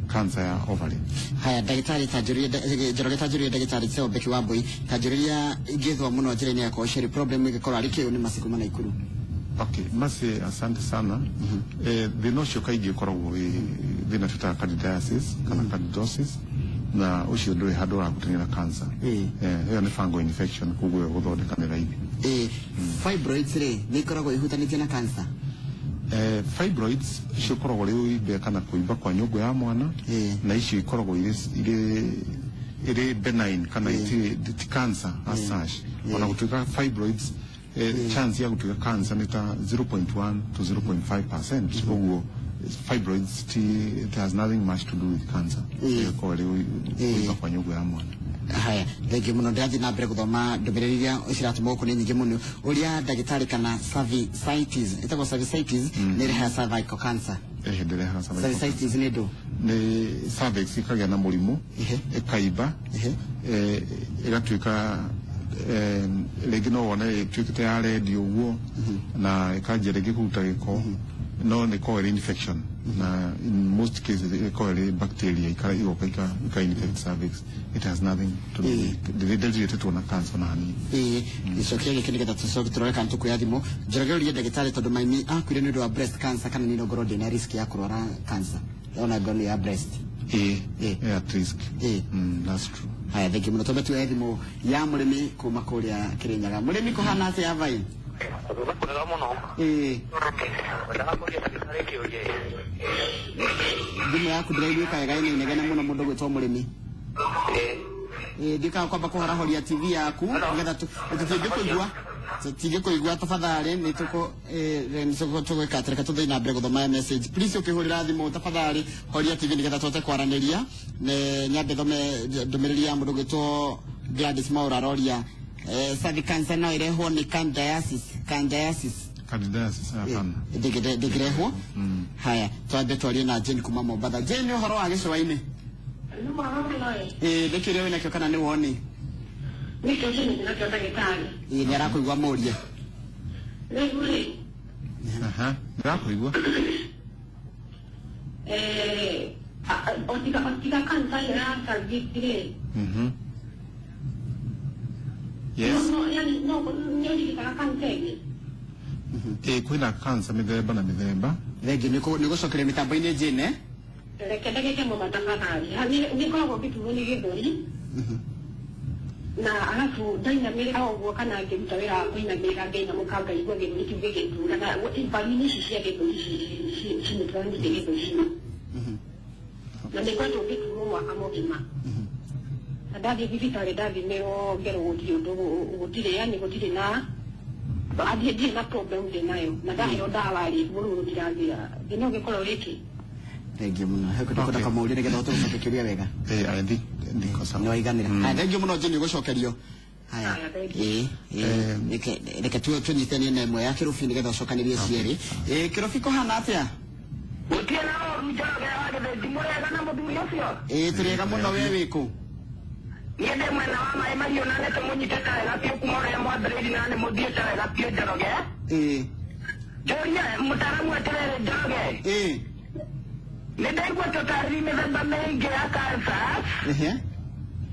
cancer ya ovary. Haya, ndagĩtarĩ, tanjũrie Njoroge, tanjũrie ndagĩtarĩ Tseo Beki wa Mbui, tanjũrĩria ingĩthwa mũno njĩra-inĩ yakwa ũciari, problem ĩngĩkorwo arĩ kĩũ? Nĩ Masi kuma Naikuru. Okay, Masi, asante sana. Thĩna ũcio kaingĩ ũkoragwo wĩ thĩna twĩtaga candidiasis kana candidosis, na ũcio ndũrĩ handũ ũrahutania na cancer. Ĩyo nĩ fungal infection, koguo ĩyo gũthondeka nĩ raithi. Fibroids rĩ, nĩ ikoragwo ihutanĩtie na cancer? Fibroids icio ikoragwo rĩ ũimbe kana kũimba kwa nyũngũ ya mwana, na icio ikoragwo irĩ benign kana itirĩ ti cancer as such. Ona gũtuĩka fibroids, chance ya gũtuĩka cancer nĩ ta 0.1 to 0.5%, ũguo fibroids ti, it has nothing much to do with cancer. Ĩkoragwo ĩrĩ kũimba kwa nyũngũ ya mwana. Haya, thengiũ mũno. Ndĩrathiĩ na mbere gũthoma ndũmĩrĩri iria ciratũmwo gũkũ, nĩ nyingĩ mũno. Ũrĩa ndagĩtarĩ kana cervicitis, ĩtagwo cervicitis, nĩ ĩrehaga cervical cancer? Ĩhĩ, ndĩrehaga cervical cancer. Cervicitis nĩ ndũ? Nĩ cervix ĩkagĩa na mũrimũ, ĩkaimba, ĩgatuĩka rĩngĩ no wone ĩtuĩkĩte ya red ũguo na ĩkanjia rĩngĩ kũruta gĩko, no nĩ ĩkoragwo ĩrĩ infection, na in most cases ĩkoragwo ĩrĩ bacteria igoka ika infect cervix. It has nothing to do with, ndĩrĩtetwo na cancer na hanini. Ĩĩ, gĩcokia gĩkĩ nĩgetha tũcoke tũrore kana tũkuoya thimũ. Njoroge, ũrie ndagĩtarĩ, tondũ maimi akuire nĩ ũndũ wa breast cancer, kana niĩ no ngorwo ndĩna risk ya kũrwara cancer ona ngorwo nĩ ya breast? Ĩĩ, at risk. That's true. Haya, thengiũ mũno. Twambe tuoye thimũ ya mũrĩmi kuma kũrĩa Kĩrĩnyaga. Mũrĩmi, kũhana atĩa vai? Kwega mũno. Wendaga kũria ndagĩtarĩ kĩũria. Thimũ yaku ndĩraiguĩka wega, ĩna inegene mũno, mũndũ gwĩtwo mũrĩmi. Ĩĩ, ndikaga kwamba kũhorahoria TV yaku nĩgetha tũtingĩkũigua, tũtingĩkũigua. Tafadhali, nĩ tũkũ nĩ tũgwĩka atĩ reke tũthiĩ na mbere gũthoma message. Please, ũkĩhũrĩra thimũ, tafadhali horia TV nĩgetha tũhote kwaranĩria. Nĩ nyambe thome ndũmĩrĩri ya mũndũ gwĩtwo Gladys Maura, aroria cervical cancer no ĩrehwo nĩ candidiasis? Candidiasis? Candidiasis, hapana. Ndĩngĩrehwo. Haya, twambe twarie na Jane kuma Mombatha. Jane, ũhoro wa gĩcũa-inĩ? Ĩĩ, nĩ kĩũria wĩnakĩo kana nĩ woni? Nĩ kĩũria ndĩnakĩo ndagĩtarĩ. Ĩĩ, nĩ arakũigua, mũrie. Rĩu rĩ, Aha, ndĩrakũigua. Otiga kansa ĩyo ya cervix rĩ, Yes. no yani no nĩ ũrigitaga kansa ĩngĩ? Ĩĩ, kwĩna cancer mĩthemba na mĩthemba. Thengiũ nĩ gũcokeria mĩtambo-inĩ, Jane, eh? Reke ndagĩka ĩmwe tafadhali. Nĩ ngoragwo ngĩturwo nĩ gĩthũri na arabu ndainamĩrĩra ũguo kana ngĩruta wĩra wa kũinamĩrĩra, ngainamũka ngaigua gĩthũri kĩu gĩgĩtura, na mbaru-inĩ ici cia gĩthũri cinĩtũranĩte gĩthũri-inĩ, na nĩ ngoretwo ngĩturwo mwaka mũgima, na ndathiĩ thibitarĩ ndathimĩrwo ngerwo gũtirĩ ũndũ, gũtirĩ, yani gũtirĩ na Athiĩ ndirĩ na problem ndĩ nayo na ndaheo ndawa rĩ ruo rũu rũtirathira. Thĩna ũngĩkorwo wĩkĩ? Thengiũ mũno. He kũndũ kwenda kamũria nĩgetha ũhote gũcokia kĩũria wega. I think ndiko sawa. Nĩ waiganĩra. Haya, thengiũ mũno Jane gũcokerio. Haya. Haya, thank you. Ĩĩ, ĩĩ. Reke tũnyitanie na ĩmwe ya Kĩrũbi nĩgetha ũcokanĩrie cierĩ. Ĩĩ, Kĩrũbi kũhana atĩa? Gũtirĩ na ũru Njoroge wa Gĩthĩnji mũrega na mũthuri ũcio. Ĩĩ, tũrĩega mũno we wĩkũ? Niĩ ndĩ mwena wa maĩ mahiũ na nĩ tũmũnyitĩte wega biũ kuma ũrĩa mwambĩrĩirie na nĩ mũthiĩte wega biũ Njoroge. Ĩĩ. Njũrie mũtaaramu atĩrĩrĩ Njoroge. Ĩĩ. Nĩ ndaigua tũtarĩri mĩthemba mĩingĩ ya cancer. Ehe.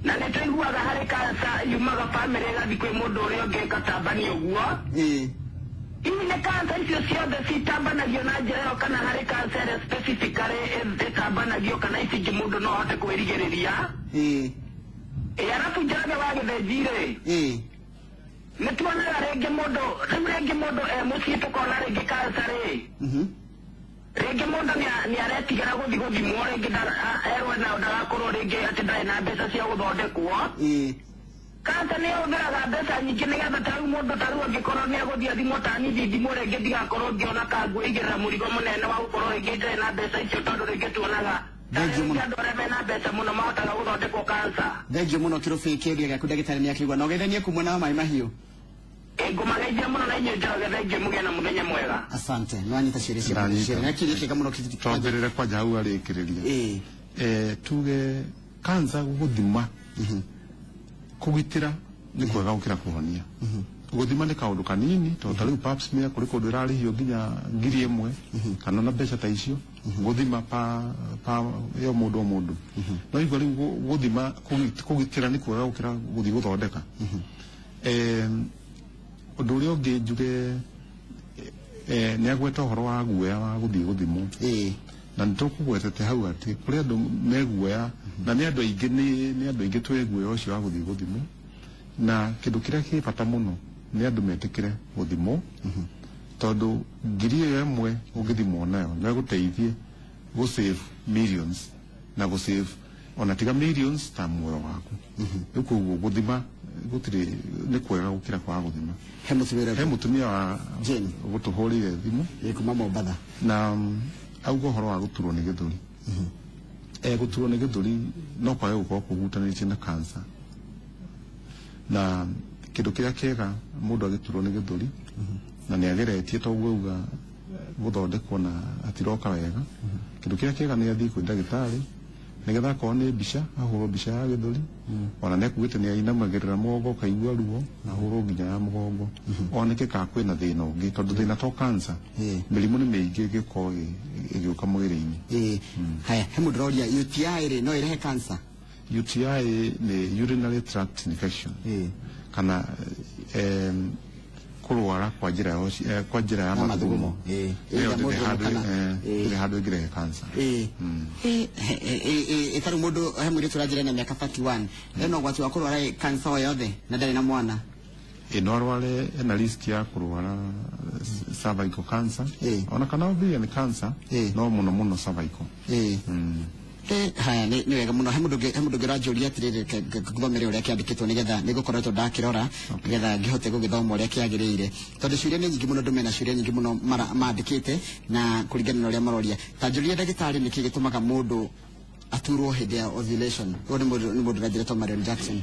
Na nĩ tũiguaga harĩ cancer yumaga bamĩrĩ ĩgathiĩ kwĩ mũndũ ũrĩa ũngĩ ĩgatambania ũguo. Ĩĩ. Hihi nĩ cancer icio ciothe citambanagio na njĩra ĩyo kana harĩ cancer ĩrĩa specifically ĩtambanagio kana ici ingĩ mũndũ no ahote kwĩrigĩrĩria? Ĩĩ. Ĩ arabu Njoroge wa Gĩthĩnji rĩ, Ĩĩ. nĩ tuonaga rĩngĩ mũndũ rĩu rĩngĩ mũndũ e mũciĩ tũkona rĩngĩ cancer rĩ, rĩngĩ mũndũ nĩ aretigĩra gũthiĩ gũthimwo rĩngĩ erwo na ndagakorwo rĩngĩ atĩ ndarĩ na mbeca cia gũthondekwo. Ĩĩ. Cancer nĩ ĩhũthĩraga mbeca nyingĩ nĩgetha ta rĩu mũndũ ta rĩu angĩkorwo nĩ egũthiĩ athimwo ta niĩ thimwo rĩngĩ ndigakorwo ngĩona ka ngwĩigĩrĩra mũrigo mũnene wa gũkorwo rĩngĩ ndarĩ na mbeca icio tondũ rĩngĩ tuonaga Thengiũ mũno. andũ arĩa mena mbeca mũno mahotaga gũthondekwo cancer. Thengiũ mũno Kĩrũbi kĩũria gĩaku ndagĩtarĩ nĩ akĩigua. Na ũgeithanie kumwe na maĩ mahiũ. Ngũmageithia mũno na inyuĩ Njoroge, thengiũ mũgĩe na mũthenya mwega. Asante. Nĩ wanyita ciũria ciaku. Ndanyita. Ciothe. Na kĩũria kĩega mũno Twambĩrĩre kwanja hau arĩkĩrĩria. Ĩĩ. Tuge cancer gũthima kũgitĩra nĩ kwega gũkĩra kũhonia. Gũthima nĩ kaũndũ kanini tondũ ta rĩu pap smear kũrĩ kũndũ ĩrarĩhio nginya 1,000 kana na mbeca ta icio gũthima pa pa yo mũndũ o mũndũ. No igua rĩu gũthima kũgitĩra nĩ kwega gũkĩra gũthiĩ gũthondeka. Ũndũ ũrĩa ũngĩ njuge nĩ agweta ũhoro wa guoya wa gũthiĩ gũthimwo. Ĩĩ. Na nĩ tũkũgwetete hau atĩ kũrĩ andũ me guoya na nĩ andũ aingĩ nĩ andũ aingĩ twĩ guoya ũcio wa gũthiĩ gũthimwo. Na kĩndũ kĩrĩa kĩ bata mũno nĩ andũ metĩkĩre gũthimwo tondũ 1,000 ũngĩthimwo nayo no ĩgũteithie gũ save millions na gũ save ona tiga millions ta muoyo waku. Rĩu koguo gũthima gũtirĩ nĩ kwega gũkĩra kwaga gũthima. He mũtumia He mũtumia wa Jane. gũtũhũrĩire thimũ. Ĩĩ, kuma Mombatha. Na auga ũhoro wa gũturwo nĩ gĩthũri. Gũturwo nĩ gĩthũri no kwage gũkorwo kũhutanĩtie na cancer. Na kĩndũ kĩrĩa kĩega mũndũ agĩturwo nĩ gĩthũri na nĩ ageretie to ũguo auga gũthondekwo na atiroka wega. Kĩndũ kĩrĩa kĩega nĩ athiĩ kwĩ ndagĩtarĩ nĩgetha akorwo nĩ mbica ahũrwo mbica ya gĩthũri ona nĩ akuĩte nĩ ainamagĩrĩra mũgongo ũkaigua ruo ahũrwo nginya ya mũgongo oneke kana kwĩna thĩna ũngĩ tondũ thĩna to cancer. Mĩrimũ nĩ mĩingĩ ĩngĩkorwo ĩgĩũka mwĩrĩ-inĩ. Ĩĩ. Haya, he mũndũ ũroria UTI rĩ no ĩrehe cancer? UTI nĩ urinary tract infection. Kana kũrwara kwa njĩra ya kwa njĩra ya mathugumo. Ĩĩ. Ĩyo Ĩrĩa mũndũ kana ndĩrĩ handũ ĩngĩrehe cancer. Ĩĩ. Ĩĩ, ta rĩu mũndũ he mũirĩtu ũranjĩra ena mĩaka 31 ena ũgwati wa kũrwara cancer o yothe na ndarĩ na mwana. Ĩĩ, no arware ena risk ya kũrwara cervical cancer. Ona kana ovarian cancer, no mũno mũno cervical. Ĩĩ. Haya, nĩ wega mũno. He mũndũ ũngĩ ũranjũria atĩrĩrĩ, ngũthomere ũrĩa kĩandĩkĩtwo nĩgetha nĩ ngũkoretwo ndakĩrora nĩgetha ngĩhote gũgĩthoma ũrĩa kĩagĩrĩire tondũ ciũria nĩ nyingĩ mũno, andũ mena ciũria nyingĩ mũno mandĩkĩte na kũringana na ũrĩa maroria. Ta njũria ndagĩtarĩ nĩkĩ gĩtũmaga mũndũ aturwo hĩndĩ ya ovulation? Ũyũ nĩ mũndũ ũranjĩra Marion Jackson.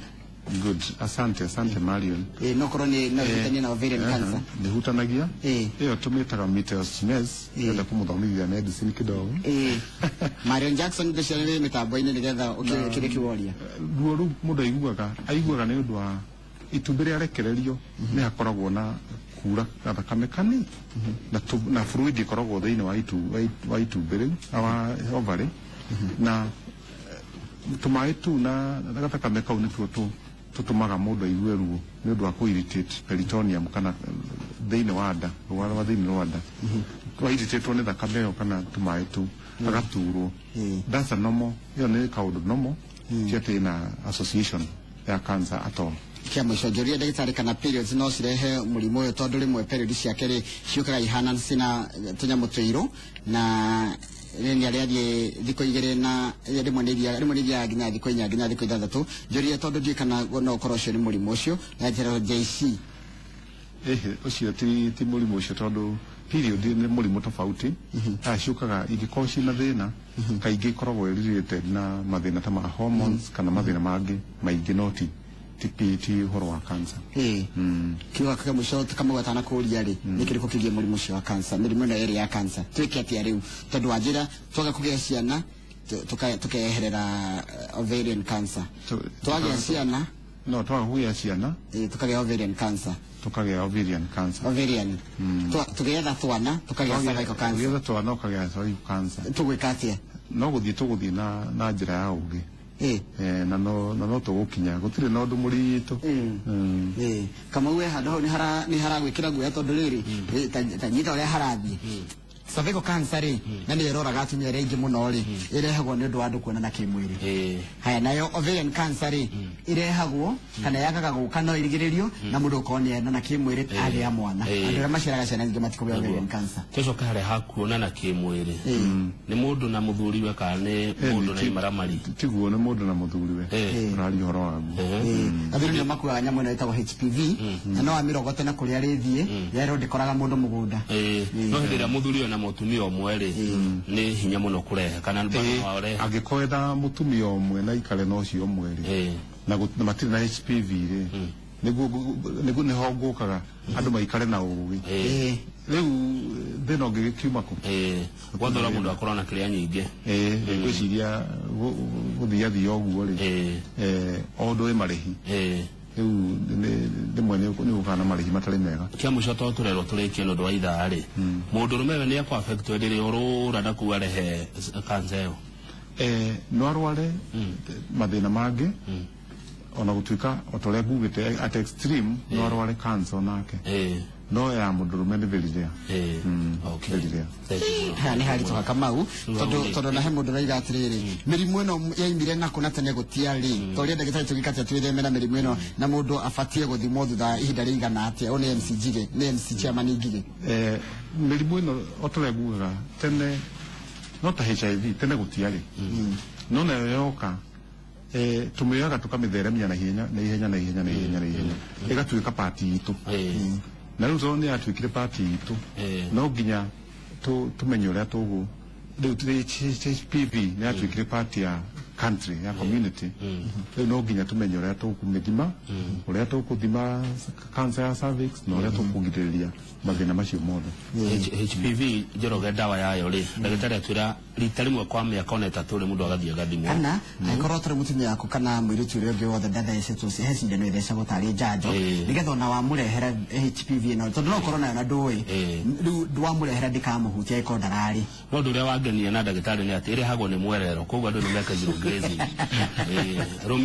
Good. Asante, asante Marion. No korwo nĩ no ĩhutanie na ovarian cancer. Nĩhutanagia. Ĩyo tũmĩtaga mitosis. Enda kũmũthomithia medicine kidogo. Marion Jackson ngwĩciria nĩ mĩtambo-inĩ nĩgetha ũkĩrĩ kĩworia. Ruo rũu mũndũ aiguaga nĩ ũndũ wa itumbĩ rĩarekererio nĩ hakoragwo na kura gathakame kanini na fluid ĩkoragwo thĩinĩ wa itumbĩ rĩu wa ovary na tũmaĩ tu na gathakame kau nĩtuo tũtũmaga mũndũ aigue ruo nĩ ũndũ wa kũ irritate peritoneum kana thĩinĩ wa nda, rũa rwa thĩinĩ rwa nda rwa irritatwo nĩ thakame ĩyo kana tũmaĩ tu agaturwo. That's a normal, ĩyo nĩ kaũndũ normal, ti atĩ ĩna association ya cancer at all. Kĩa mũico njũria ndagĩtarĩ kana periods no cirehe mũrimũ ũyũ tondũ rĩmwe period ciake rĩ ciũkaga ihana cina tũnyamũ tũirũ na nĩ arĩa athiĩ thikũ igĩrĩ na rĩmwe nĩ ithiaga nginya thikũ 4 nginya thikũ 6. Njũria tondũ ndiũĩ kana no ũkorwo ũcio nĩ mũrimũ ũcio na njĩra JC. Ĩhĩ, ũcio ti mũrimũ ũcio, tondũ period nĩ mũrimũ tofauti. Aya ciũkaga ingĩkorwo ciĩna thĩna, kaingĩ ikoragwo related na mathĩna ta ma hormones kana mathĩna mangĩ maingĩ, no ti ũhoro wa cancer. Ĩĩ, kiugo kĩa mũico kamũgwetana kũria rĩ, nĩ kĩrĩkũ kĩgiĩ mũrimũ ũcio wa cancer, mĩrimũ ĩno ĩrĩ ya cancer, twĩke atĩa rĩu? Tondũ wanjĩra twaga kũgĩa ciana tukeherera ovarian cancer. Twagĩa ciana No twaga kũgĩa ciana tukagĩa ovarian cancer. Tukagĩa ovarian cancer. Ovarian. Tũgĩetha twana tukagĩa cervical cancer. Ũgĩetha twana ũkagĩa cervical cancer. Tũgwĩka atĩa? No gũthiĩ tũgũthiĩ na njĩra ya ũgĩ. Na no tũgũkinya, gũtirĩ na ũndũ mũritũ. Kamau, we handũ hau nĩ haragwĩkĩra guoya, tondũ rĩrĩ ta nyita ũrĩa harathiĩ. Cervical cancer rĩ, na nĩ ĩroraga atumia arĩa aingĩ mũno rĩ, ĩrehagwo nĩ ũndũ wa andũ kuonana kĩmwĩrĩ. Haya, nayo ovarian cancer rĩ, ĩrehagwo kana yagaga gũka no ĩrigĩrĩrio na mũndũ gũkorwo nĩ onana kĩmwĩrĩ agĩa mwana. Andũ arĩa maciaraga ciana nyingĩ matikũgĩa ovarian cancer. Tũcoke harĩa hakuonana kĩmwĩrĩ, nĩ mũndũ na mũthuriwe kana nĩ mũndũ na imaramari? Tiguo, nĩ mũndũ na mũthuriwe. Ũraria ũhoro waguo. Athuri nĩo makuaga nyamũ ĩno ĩtagwo HPV, na no amĩrogote na kũrĩa rĩthiĩ yerwo ndĩkoraga mũndũ mũgũnda. No hĩndĩ ĩrĩa mũthuri na mũtumia ũmwe rĩ, nĩ hinya mũno kũrehe kana bado no arehe? Angĩkorwo etha mũtumia ũmwe na ikare na ũcio ũmwe rĩ, na matirĩ na HPV rĩ, nĩguo nĩho ngũkaga andũ maikare na ũgĩ. Rĩu thĩna ũngĩgĩkiuma kũ? Gwathora mũndũ akorwo na kĩrĩa nyingĩ. Ngwĩciria gũthiathia ũguo rĩ, o ũndũ wĩ marĩhi. Rĩu rĩmwe nĩ gũkaga na marĩhi matarĩ mega. Kĩa mũico, to tũrerwo tũrĩkie nĩ ũndũ wa ithaa rĩ, mũndũrũme we nĩ ekũ affect hĩndĩ ĩrĩa ũrũra na kuu arehe cancer ĩyo? No arware mathĩna mangĩ, ona gũtuĩka o ta ũrĩa ngugĩte, at extreme no arware cancer onake, no ya mũndũrũme nĩ very rare. Very rare. Thank you mũno. Haha nĩ haritũha, Kamau, Rĩu tondũ hau rĩ. tondũ na he mũndũ ũraiga atĩrĩrĩ, mĩrimũ ĩno yaimire nakũ na tene gũtiarĩ? Ta ũrĩa ndagĩtarĩ, tũgĩka atĩa twĩtheme na mĩrimũ ĩno, na mũndũ abatiĩ gũthimwo thutha wa ihinda rĩigana atĩa? Ũyũ nĩ MC Njige, nĩ MC chairman Ngige. Mĩrimũ ĩno, o ta ũrĩa ngugaga, tene no ta HIV, tene gũtiarĩ, no nayo yoka, tũmĩoyaga tũkamĩtheremia na ihenya na ihenya na ihenya na ihenya na ihenya, ĩgatuĩka pati itũ. Na rĩu tondũ nĩ yatuĩkire pati itũ, no nginya tũmenye ũrĩa tũgũ rĩu HPV nĩ yatuĩkire part ya country, ya community. Rĩu no nginya tũmenye ũrĩa tũkũmĩthima, ũrĩa tũkũthima cancer ya cervix, na ũrĩa tũkũgirĩrĩria mathĩna macio mothe. HPV, Njoroge, ndawa yayo rĩ, ndagĩtarĩ atwĩra rita rĩmwe kwa mĩaka ona 3 rĩ, mũndũ agathiĩ agathimwo. Kana angĩkorwo ũtarĩ mũtumia waku kana mũirĩtu ũrĩa ũngĩ wothe ndathecetwo, he cindano ĩthecagwo tarĩ njanjo, nĩgetha ona wamũrehera HPV ĩno, tondũ no ũkorwo nayo na ndũĩ, rĩu wamũrehera ndĩkamũhutia ĩkorwo ndararĩ. No ũndũ ũrĩa wangenia na ndagĩtarĩ nĩ atĩ ĩrehagwo nĩ mwerero, koguo andũ nĩ mekagirwo grazing. Rũmia.